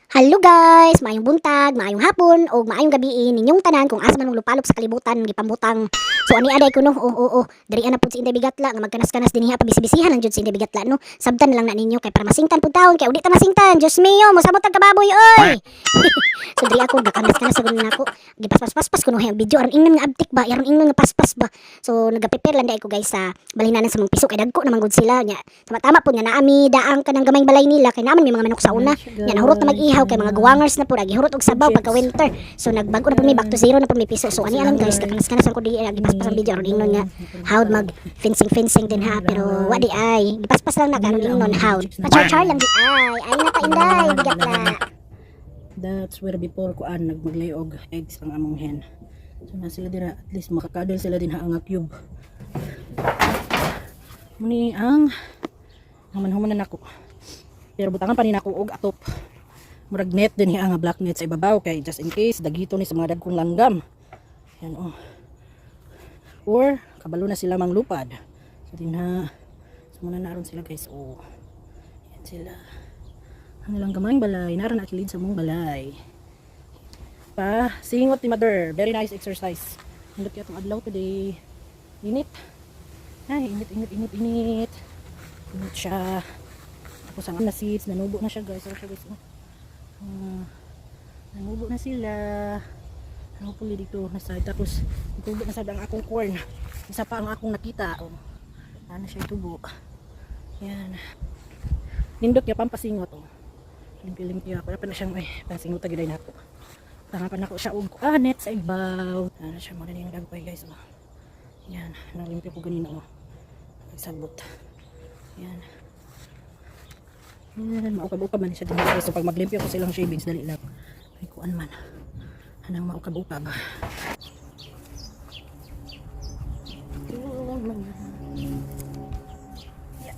Hello guys, maayong buntag, maayong hapon ug maayong gabi ninyong tanan kung asa man mong lupalop sa kalibutan gipambutang. So ani aday ko no, oo, diri ana pud si Inday Bigatla nga magkanas-kanas dinhi pabisi-bisihan lang jud si Inday Bigatla no. Sabtan na lang na ninyo kay para masingtan pud taon kay udi ta masingtan. Dios mio, mosabot ang kababoy oy. So diri ako gakanas-kanas sa gunin nako. Gipaspas-paspas ko no ang video aron ingnon nga abtik ba, aron ingnon nga paspas ba. So nagaprepare lang dai ko guys sa balhinanan sa mga piso kay dagko naman gud sila nya. Tama-tama pud nga naami daang kanang gamayng balay nila kay naman may mga manok sa una. Nya nahurot na mag-ihaw kay mga guwangers na pud gihurot og sabaw pagka winter. So nagbago na pud mi, back to zero na pud mi piso. So ani alang guys, gakanas-kanas ko di gipaspas ang video aron ingnon nga howd mag fencing fencing din ha, pero wa di ay gipaspas lang na karon ingnon howd. Pa-char-char lang di ay. Ay na ta, Inday Bigatla. That's where before kuan nagmaglay og eggs ang among hen. So na sila dira, at least makakadol sila din ha nga cube. Muni ang human-human na nako. Pero butangan pa ni nako og atop. Murag net din nga black net sa ibabaw kay just in case dagito ni sa mga dagkong langgam. Yan oh. Or kabalo na sila manglupad. So din ha. So muna naron sila guys. Oh. Yan sila. Ang ilang gamayng balay, naran na kilid sa mong balay. Pa, singot ni mother. Very nice exercise. Nindot kaya itong adlaw today. Init. Ay, init, init, init, init. Init siya. Tapos ang na seeds, nanubo na siya guys. Ano siya guys? Oh. Ah, nanubo na sila. Hopefully dito na side. Tapos, itubo na sad ang akong corn. Isa pa ang akong nakita. Oh. Ano siya itubo. Yan. Nindot niya pampasingot. Oh. Limpi-limpi ako. Wala pa na siyang, ay, pasingot agad na ako. Tanga pa na ako siya og net sa ibaw. Ano siya, muna na yung dagpay guys. Oh. Yan, nalimpi ko ganina oh. Nagsabot. Yan. Yan, maukab-ukab man siya din. So pag maglimpyo ko silang shavings, dali lang. Ay, kuan man. Anang maukab-ukab. Yeah.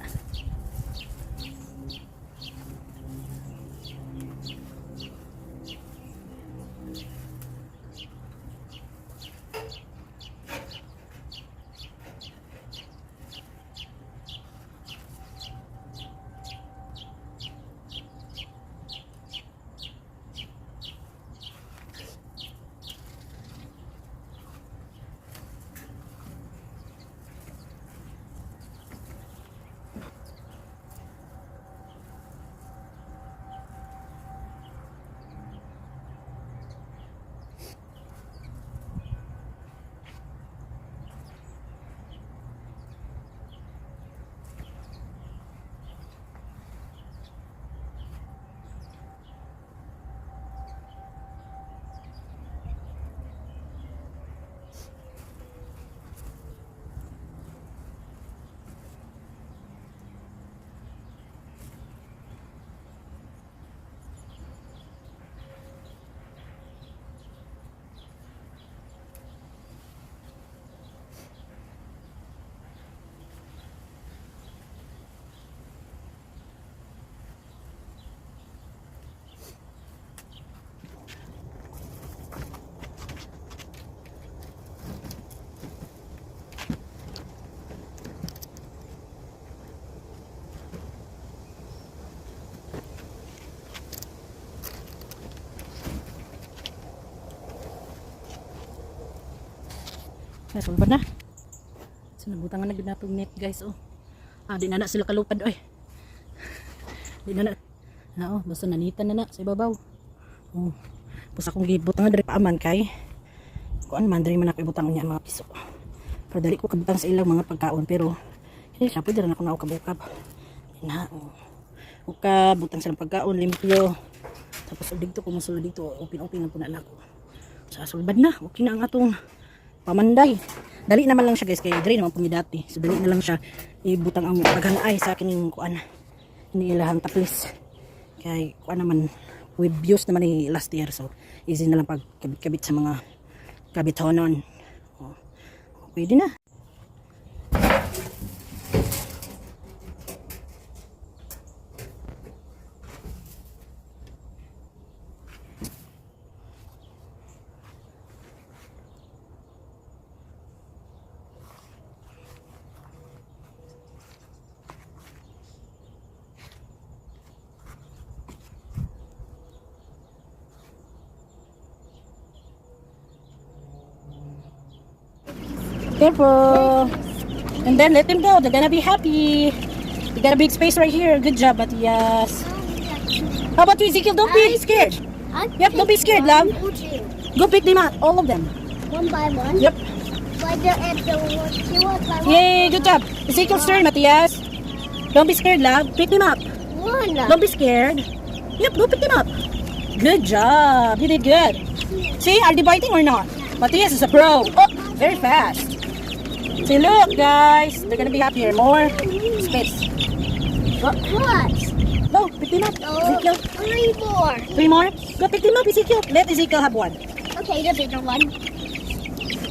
Nasulbad na. So nabutangan na gud natong net guys oh. Ah, di na na sila kalupad oy. Di na na. Na oh, basta nanita na na sa ibabaw. Oh. Tapos akong gibutangan diri paaman kay kuan man diri man ako ibutang niya ang mga piso. Pero dali ko kabutang sa ilang mga pagkaon pero hindi siya pwede rin ako na ukab-ukab. Na oh. Ukab, butang silang pagkaon, limpyo. Tapos og dito ko musulod dito, open-open lang po na nako. Sa sulbad na, okay na ang atong pamanday. Dali naman lang siya guys kay diri naman pud dati. So dali na lang siya ibutang ang paghanay sa kining kuan ni ilahang taplis. Kay kuan naman, we've used naman ni last year, so easy na lang pag kabit-kabit sa mga kabitonon. Oh, pwede na. Careful. And then let them go. They're gonna be happy. You got a big space right here. Good job, Matias. How about you, Ezekiel? Don't be scared. Yep, don't be scared, love. Or two. Go pick them up, all of them. One by one. Yep. But the, if the one, two one by one. Yay, good job. Ezekiel's turn, Matias. Don't be scared, love. Pick them up. One. Don't be scared. Yep, go pick them up. Good job. You did good. See, are they biting or not? Matias is a pro. Oh, very fast. See, look, guys. They're gonna be happier. More space. Oh, What? go, pick them up. Oh, Ezekiel. three more. Three more. Go pick them up, Ezekiel. Let Ezekiel have one. Okay, the bigger one.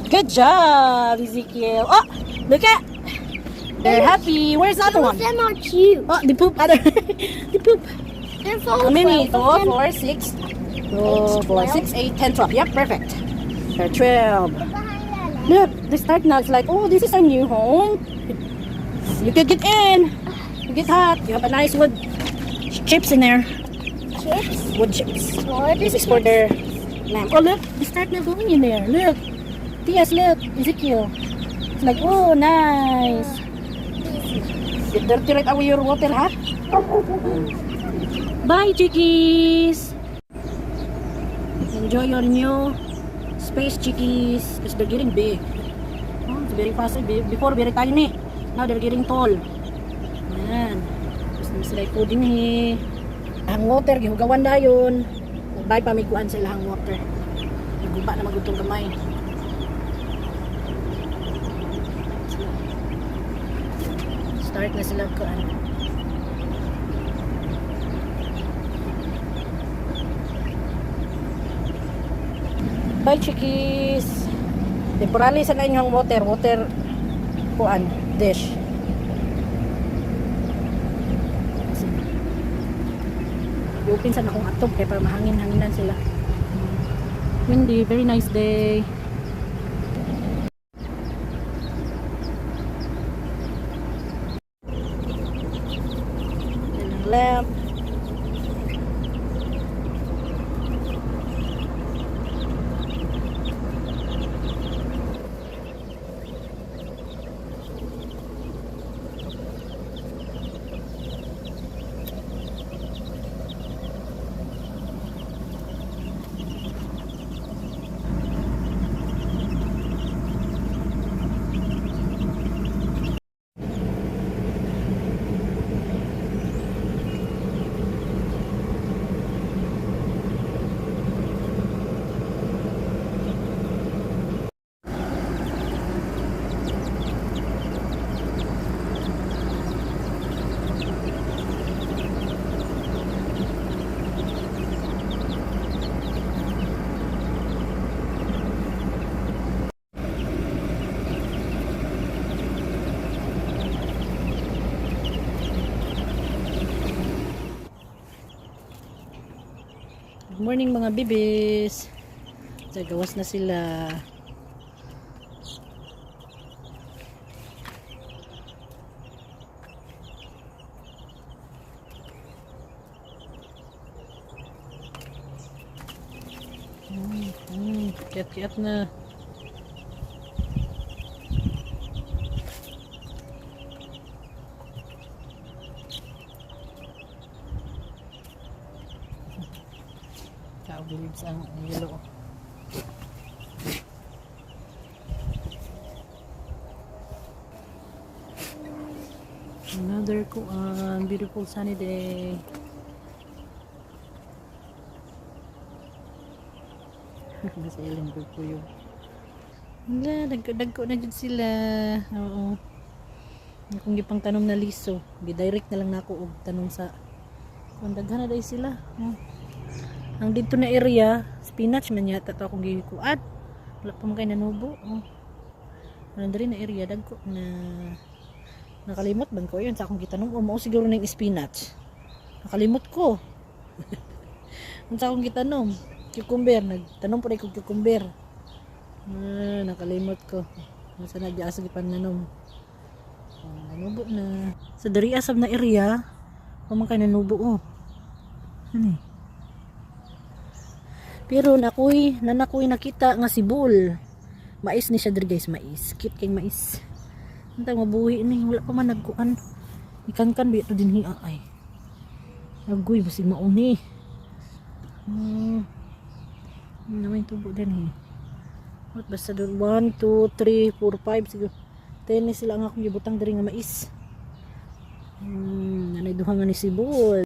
Good job, Ezekiel. Oh, look at. They're happy. Where's the other Some one? of them are cute. Oh, the poop. Other. The poop. They're full. How many? 12 Four, of them. 4, 6, 2, 4, 6, 8, 10, 12. Yep, perfect. They're 12. Look, they start now. It's like, oh, this is our new home. You could get in. You get hot. You have a nice wood chips in there. Chips. Wood chips. Wood This is for their lamp. Oh, look, they start now going in there. Look. Tias, look. Ezekiel. It's like, oh, nice. Get dirty right away your water, huh? Bye, chickies! Enjoy your new space, chickies. Because they're getting big. Oh, it's very fast. Before, very tiny. Now, they're getting tall. Yan. Tapos na sila food din eh. Ang water, gihugawan dayon. Bye pa may kuan sa ilahang water. Naguba na magutong kamay. Start na sila kuan. Bye, chickies! Temporarily sa na inyong water, water kuan, dish. I-open sa akong atog kay para mahangin-hanginan sila. Windy, very nice day. Yan ang lamp. Good morning, mga bibis. Nagawas na sila. Kiat-kiat na. Kaog leaves ang yellow. Another kuan, beautiful sunny day. Nasa ilang ko yun. Wala, dagko-dagko na jud sila. Oo. Akong gipang tanom na liso. Gi-direct na lang nako og tanom sa kung daghan na dahil sila. Oh. Ang dito na area, spinach man yata to akong gikuan. Wala pa man kay nanubo. Oh. Ano diri na area dagko na nakalimot ban ko yun sa akong gitanom. O mao siguro ning spinach. Nakalimot ko. Unsa akong gitanom? Cucumber, nagtanom po kog cucumber. Ah, nakalimot ko. Unsa na giasa gipananom. Oh, nanubo na. Sa diri asab na area, wa man kay nanubo oh. Ano eh? Pero nakoy, nanakoy nakita nga sibol. Mais ni siya diri, guys, mais. Cute kay mais. Antay mabuhi ni, wala pa man nagkuan. Ikankan ba ito din hiya ay. Agoy, basig mauni. Ano naman yung tubo din eh. What, basta doon 1, 2, 3, 4, 5 siguro. 10 ni sila ang akong gibutang diri nga mais. Nanay duha nga ni sibol.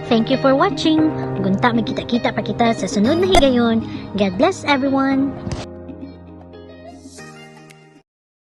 Thank you for watching. Gunta magkita-kita pa kita sa sunod na higayon. God bless everyone.